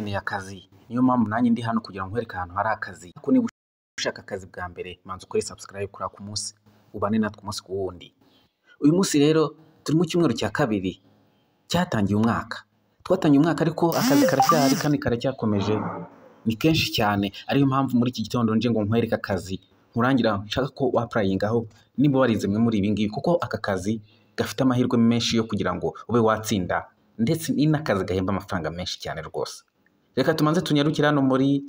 Ukeneye akazi, niyo mpamvu nanjye ndi hano kugira ngo nkwereke ahantu hari akazi. Ariko niba ushaka akazi bwa mbere, manza ukore subscribe kuri ako munsi, ubane natwe umunsi ku wundi. Uyu munsi rero turi mu cyumweru cya kabiri cyatangiye umwaka. Twatangiye umwaka ariko akazi karacyahari kandi karacyakomeje, ni kenshi cyane. Ariyo mpamvu muri iki gitondo nje ngo nkwereke akazi nkurangira nshaka ko wa-applyingaho niba warize mwe muri ibi ngibi, kuko aka kazi gafite amahirwe menshi yo kugira ngo ube watsinda, ndetse ni n'akazi gahemba amafaranga menshi cyane rwose. Reka tumanze tunyarukire hano muri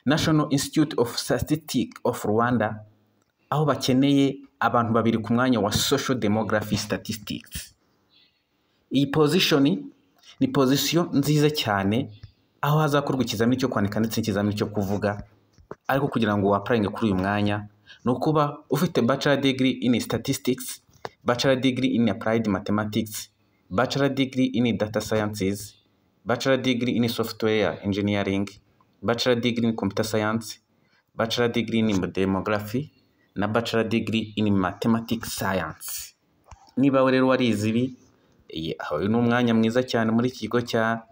National Institute of Statistics of Rwanda, aho bakeneye abantu babiri ku mwanya wa Social Demography Statistics. Iyi position ni position nziza cyane, aho hazakorwa ikizamini cyo kwandika ndetse n'ikizamini cyo kuvuga. Ariko kugira ngo wa-applyinge kuri uyu mwanya ni ukuba ufite bachelor degree in statistics, bachelor degree in applied mathematics, bachelor degree in data sciences, bachelor degree in software engineering, bachelor degree in computer science, bachelor degree in demography na bachelor degree in mathematics science. Niba rero warize ibi, aho uyu ni umwanya mwiza cyane muri iki kigo cya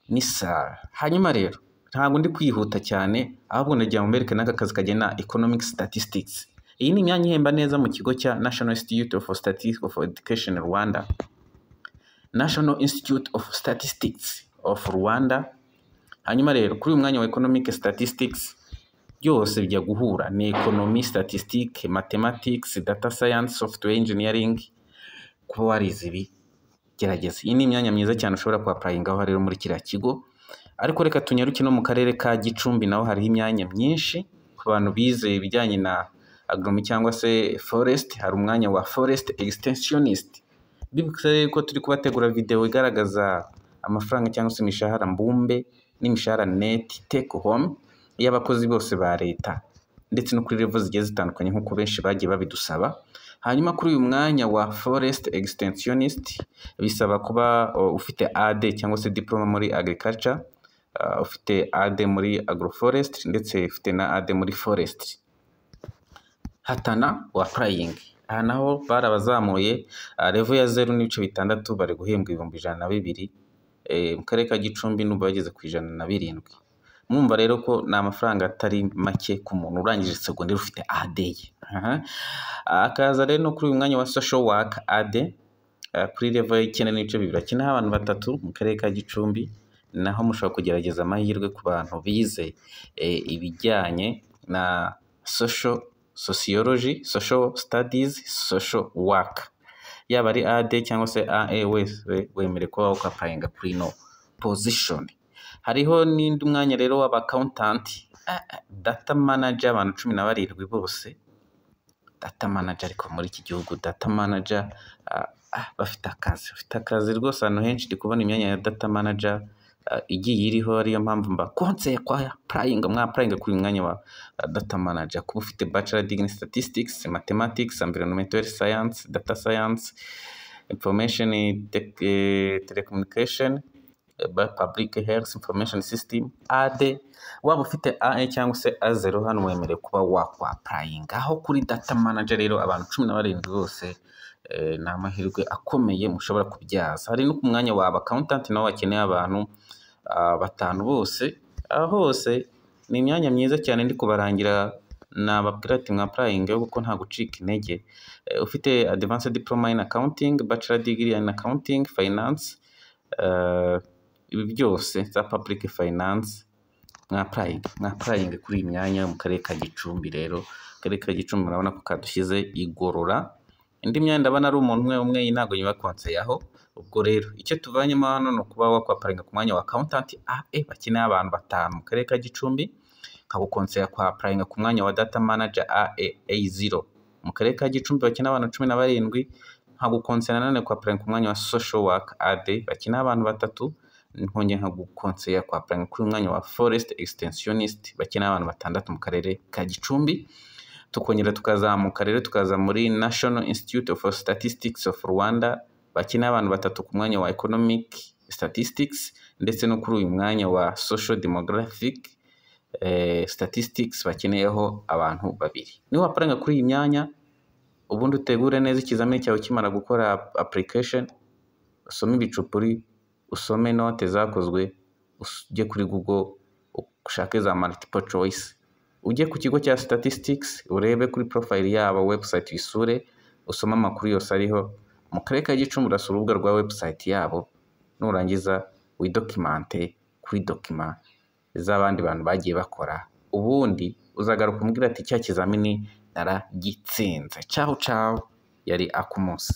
NISR. Hanyuma rero ntabwo ndi kwihuta cyane, ahubwo ndagira ngo mbereke n'aka kazi kagena economic statistics. Iyi ni imyanya ihemba neza mu kigo cya National Institute of Statistics of Education Rwanda. National Institute of Statistics of Rwanda. Hanyuma rero kuri uyu mwanya wa economic statistics byose bijya guhura, ni economy, statistic, mathematics, data science, software engineering. Kuba warize ibi, gerageza. Iyi ni imyanya myiza cyane ushobora ku-applyingaho rero muri kiriya kigo. Ariko reka tunyaruke no mu karere ka Gicumbi, naho hariho imyanya myinshi ku bantu bize ibijyanye na agronomy cyangwa se forest. Hari umwanya wa forest extensionist. Bibutse ko turi kubategura video igaragaza amafaranga cyangwa se imishahara mbumbe n'imishahara net, take home y'abakozi bose ba leta, ndetse no kuri level zigiye zitandukanye, nk'uko benshi bagiye babidusaba. Hanyuma kuri uyu mwanya wa forest extensionist bisaba kuba ufite A2 cyangwa se diploma muri agriculture, ufite A2 muri agroforestry, ndetse ufite na A2 muri forestry. Hatana wa-applyinge. Aha naho barabazamuye, level ya 0.6 bari guhembwa 102,000. Mu karere ka Gicumbi n'ubu bageze ku 107. Mwumva rero ko ni amafaranga atari make ku muntu urangije segonderi ufite A2 ye. Akaza rero no kuri uyu mwanya wa social work A2 kuri level y'9.2, hakenewe abantu batatu mu karere ka Gicumbi. Naho mushobora kugerageza amahirwe ku bantu bize ibijyanye na social sociology, social studies, social work, yaba ari A2 cyangwa se AE, wese wemerewe kuba waka-applyinga kuri ino position. Hariho n'undi mwanya rero w'aba accountant, data manager, abantu 17 bose. Data manager, ariko muri iki gihugu data manager bafite akazi, bafite akazi rwose. Ahantu henshi ndi kubona imyanya ya data manager igiye iriho, ariyo mpamvu mbakonseye kwa applyinga, mwa-applyinga kuri uyu mwanya wa data manager. Kuba ufite bachelor degree in statistics, mathematics, environmental science, data science, information telecommunication, public health information system, A2, waba ufite AE cyangwa se A0, hano wemerewe kuba wakwa-applyinga. Aho kuri data manager rero abantu 17 bose, ni amahirwe akomeye mushobora kubyaza. Hari no ku mwanya wa accountant, naho bakeneye abantu batanu bose. Aho hose ni imyanya myiza cyane ndi kubarangira, nababwira ati mwa-applyinge kuko nta gucika intege. Ufite advanced diploma in accounting, bachelor degree in accounting, finance, ibi byose za public finance, mwa-applyinge, mwa-applyinge kuri iyi myanya yo mu karere ka Gicumbi. Rero akarere ka Gicumbi murabona ko kadushyize igorora. Indi myanya ndabona ari umuntu umwe umwe, iyi ntabwo nyibakonseyaho. Ubwo rero icyo tuvanyemo hano ni ukuba wakwa-applyinga ku mwanya wa accountant AE, bakeneye abantu batanu mu karere ka Gicumbi. Nkagukonseya kwa-applyinga ku mwanya wa data manager AE A0 mu karere ka Gicumbi, bakeneye abantu 17. Nkagukonseya nanone kwa-applyinga ku mwanya wa social work A2, bakeneye abantu batatu. Nkongera nkagukonseya kwa-applyinga kuri uyu mwanya wa forest extensionist, bakeneye abantu batandatu mu karere ka Gicumbi. Tukongera tukazamuka rero, tukaza muri National Institute of Statistics of Rwanda, bakeneye abantu batatu ku mwanya wa economic statistics, ndetse no kuri uyu mwanya wa social demographic statistics bakeneyeho abantu babiri. Niba wa-applyinga kuri iyi myanya, ubundi utegure neza ikizamini cyawe. Ukimara gukora application, usome ibicupuri, usome note zakozwe. ujye kuri Google ushake za multiple choice, ujye ku kigo cya statistics urebe kuri profile yabo, website uyisure, usome amakuru yose ariho. Mu karere ka Gicumbi urasura urubuga rwa website yabo, nurangiza widocumente kuri document z'abandi bantu bagiye bakora, ubundi uzagaruka umbwira ati cya kizamini naragitsinze. Ciao ciao, yari Akumunsi.